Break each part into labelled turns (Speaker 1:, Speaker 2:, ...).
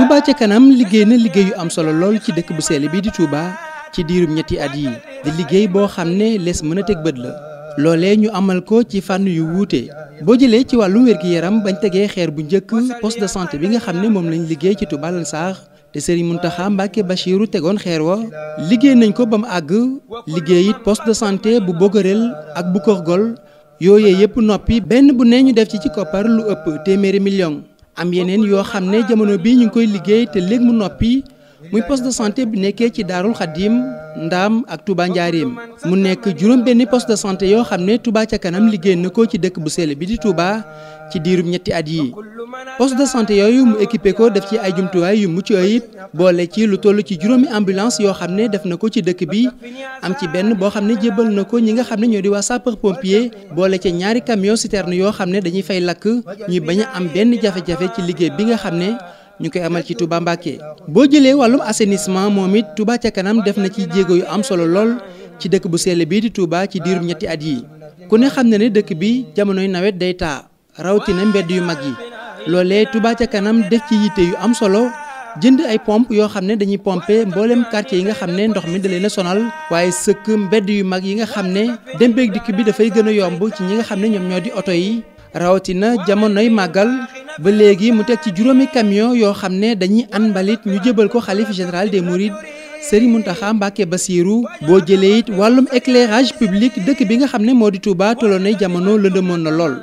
Speaker 1: Touba ca kanam liggéey na liggéey yu am solo lool ci dëkk bu sell bii di Touba ci diirum ñetti at yi di liggéey boo xam ne lees mën a teg bët la loolee ñu amal ko ci fànn yu wuute boo jëlee ci wàllum wér-gi-yaram bañ tegee xeer bu njëkk poste de santé bi nga xam ne moom lañ liggéey ci Touba Lansar te Serigne Mountakha Mbacké Bachirou tegoon xeer wa liggéey nañ ko ba mu àgg liggéey it poste de santé bu Bogarel ak bu Kër Gol yooyee yëpp noppi benn bu ne ñu def ci koppar lu ëpp téeméeri million am yeneen yoo xam ne jamono bi ñu ngi koy liggéey te léegi mu noppi muy poste de santé bi nekkee ci Daarul Xadim Ndaam ak Touba Njaareem mu nekk juróom benn poste de santé yoo xam ne Touba ca kanam liggéey na ko ci dëkk bu sell bi di Touba ci diirum ñetti at yi poste de santé yooyu mu équipé ko def ci ay jumtuwaay yu mucc ayib boole ci lu toll ci juróomi ambulance yoo xam ne def na ko ci dëkk bi am ci benn boo xam ne jébbal na ko ñi nga xam ne ñoo di waa sapeur pompier boole ca ñaari camion citerne yoo xam ne dañuy fay lakk ñuy bañ a am benn jafe-jafe ci liggéey bi nga xam ne ñu koy amal ci Touba Mbacké boo jëlee wàllum assainissement moom it Touba ca kanam def na ci jéego yu am solo lool ci dëkk bu sell bii di Touba ci diirum ñetti at yi ku ne xam na ne dëkk bi jamonoy nawet day taa rawatina mbedd yu mag yi loolee Touba ca kanam def ci yitte yu am solo jënd ay pompe yoo xam ne dañuy pomper mboolem quartier yi nga xam ne ndox mi da leen a sonal waaye sëkk mbedd yu mag yi nga xam ne dem beeg dikk bi dafay gën a yomb ci ñi nga xam ne ñoom ñoo di oto yi rawatina jamonoy màggal ba léegi mu teg ci juróomi camion yoo xam ne dañuy an mbalit ñu jëbal ko xalif général des mourides Serigne Mountakha Mbacké Bassirou boo jëlee it wàllum éclairage public dëkk bi nga xam ne moo di Touba tolloon nay jamono lëndëmoon na lool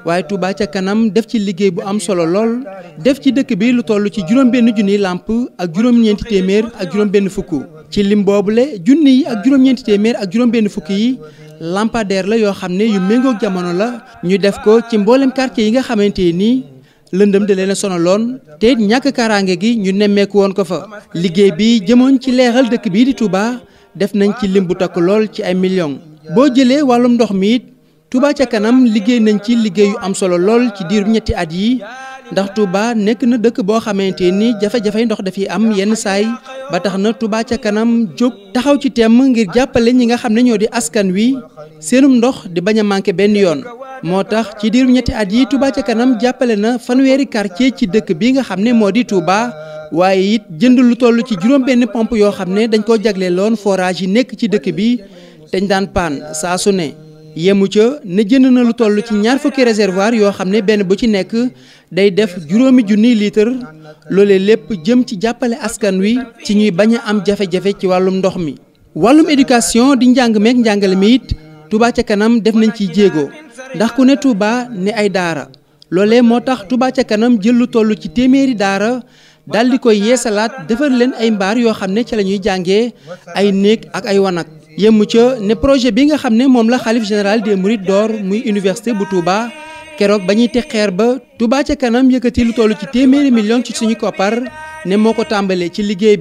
Speaker 1: waaye Touba ca kanam def ci liggéey bu am solo lool def ci dëkk bi lu toll ci juróom-benn junniy làmp ak juróom-ñeenti téeméer ak juróom-benn fukk ci lim boobule junni yi ak juróom-ñeenti téeméer ak juróom-benn fukk yi lampadaire la yoo xam ne yu méngoog jamono la ñu def ko ci mboolem quartier yi nga xamante ni lëndëm da leen a sonaloon te it ñàkk kaaraange gi ñu nemmeeku woon ko fa liggéey bi jëmoon ci leeral dëkk bii di Touba def nañ ci lim bu takk lool ci ay millions boo jëlee wàllum ndox mi it Touba ca kanam liggéey nañ ci liggéey yu am solo lool ci diiru ñetti at yi ndax Touba nekk na dëkk boo xamante ni jafe-jafe ndox dafiy am yenn saay ba tax na Touba ca kanam jóg taxaw ci temm ngir jàppale ñi nga xam ne ñoo di askan wi seenum ndox di bañ a manqué benn yoon moo tax ci diiru ñetti at yi Touba ca kanam jàppale na fanweeri quartier ci dëkk bi nga xam ne moo di Touba waaye it jënd lu toll ci juróom benn pompe yoo xam ne dañ koo jagleeloon forage yi nekk ci dëkk bi dañ daan paan saa su ne yemu ca ne jënd na lu toll ci ñaar fukki réservoir yoo xam ne benn bu ci nekk day def juróomi junniy litre loolee lépp jëm ci jàppale askan wi ci ñuy bañ a am jafe-jafe ci wàllum ndox mi. wàllum éducation di njàng meek njàngale mi it Touba ca kanam def nañ ciy jéego ndax ku ne Touba ne ay daara loolee moo tax Touba ca kanam jël lu toll ci téeméeri daara daal di koy yeesalaat defar leen ay mbaar yoo xam ne ci la ñuy jàngee ay néeg ak ay wanag. yemu ca ne projet bi nga xam ne moom la xalif général des mourides door muy université bu Touba keroog ba ñuy teg xeer ba Touba ca kanam yëkkati lu toll ci téeméeri million ci suñu koppar ne moo ko tàmbalee ci liggéey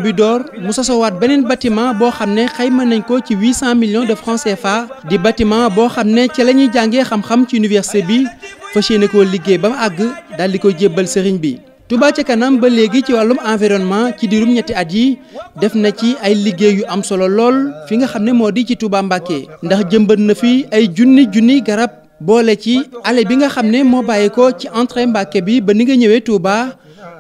Speaker 1: bi door mu sosowaat beneen bâtiment boo xam ne xayma nañ ko ci 800 millions de francs CFA di bâtiment boo xam ne ci la ñuy jàngee xam-xam ci université bi fas yéene koo liggéey ba mu àgg daal di koy jébbal sëriñ bi. Touba ca kanam ba léegi ci wàllum environnement ci diirum ñetti at yi def na ci ay liggéey yu am solo lool fi nga xam ne moo di ci Touba Mbacké ndax jëmbat na fi ay junni garab boole ci allée bi nga xam ne moo bàyyi ko ci entrée Mbacké bi ba ni nga ñëwee Touba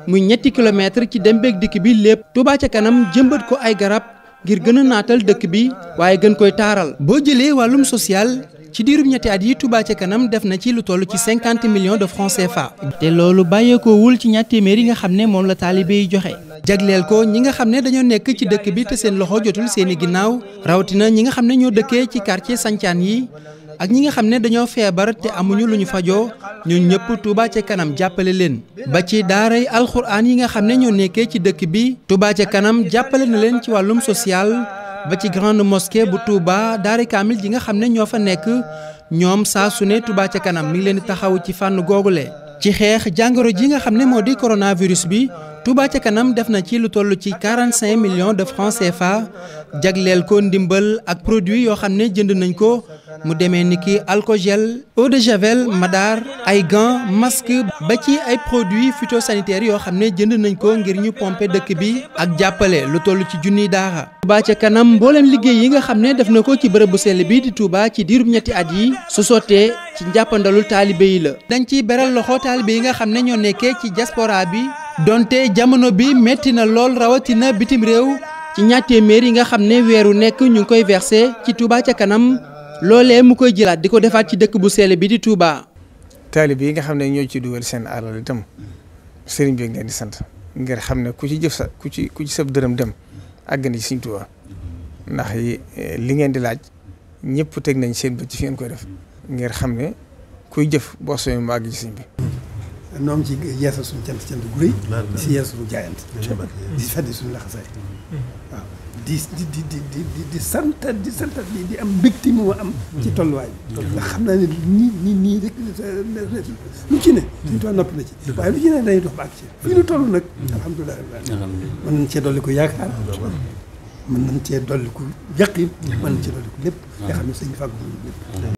Speaker 1: muy ñetti kilomètre ci dem beeg dikk bi lépp Touba ca kanam jëmbat ko ay garab ngir gën a naatal dëkk bi waaye gën koy taaral. boo jëlee wàllum social ci diirum ñetti at yi Touba ca kanam def na ci lu toll ci 50 millions de francs CFA. te loolu bàyyeekoowul ci ñaar téeméer yi nga xam ne moom la taalibe yi joxe. jagleel ko ñi nga xam ne dañoo nekk ci dëkk bi te seen loxo jotul seeni ginnaaw rawatina ñi nga xam ne ñoo dëkkee ci quartier sancaan yi ak ñi nga xam ne dañoo feebar te amuñu lu ñu fajoo ñun ñëpp Touba ca kanam jàppale leen. ba ci daaray alxuraan yi nga xam ne ñoo nekkee ci dëkk bi Touba ca kanam jàppale na leen ci wàllum social. ba ci grande mosquée bu Touba daara kaamil ji nga xam ne ñoo fa nekk ñoom saa su ne Touba ca kanam mi ngi leen di taxaw ci fànn googule ci xeex jàngoro ji nga xam ne moo di coronavirus bi Touba ca kanam def na ci lu toll ci 45 millions de francs CFA jagleel ko ndimbal ak produit yoo xam ne jënd nañ ko mu demee ni ki alcogel eau de javel madar ay gants masque ba ci ay produits phytosanitaires yoo xam ne jënd nañ ko ngir ñu pomper dëkk bi ak jàppale lu toll ci junniy daara. Touba ca kanam mboolem liggéey yi nga xam ne def na ko ci bërëb bu sell bi di Touba ci diirub ñetti at yi su sottee ci njàppandalul taalibe yi la. dañ ciy beral loxo taalibe yi nga xam ne ñoo nekkee ci diaspora bi donte jamono bi metti na lool rawatina bitim réew ci ñaar téeméer yi nga xam ne weeru nekk ñu ngi koy versé ci Touba ca kanam loolee mu koy jëlaat di ko defaat ci dëkk bu sell bi di Touba.
Speaker 2: taalib yi nga xam ne ñoo ci dugal seen alal itam sëriñ bi ngeen di sant ngir xam ne ku ci jëf sa ku ci sab dërëm dem àgg na ci Sëriñ Touba ndax li ngeen di laaj ñëpp teg nañ seen bët ci fi ngeen koy def ngir xam ne kuy jëf boo soobee mu àgg ci sëriñ bi.
Speaker 3: noom ci yeesal suñu cant gu rëy di si yeesal suñu jaayante di si feddi suñu laxasaay waaw di santat di am mbégte mu am ci tolluwaay bi ndax xam naa ne nii rek lu ci ne suñu tool noppi na ci waaye lu ci ne dañuy dox ba ak ci fii nu toll nag alhamdulilah mën nañ cee dolli ko yaakaar mën nañ cee dolli ko yaqin mën nañ cee dolli ko lépp nga xam ne sëñ fàggu lépp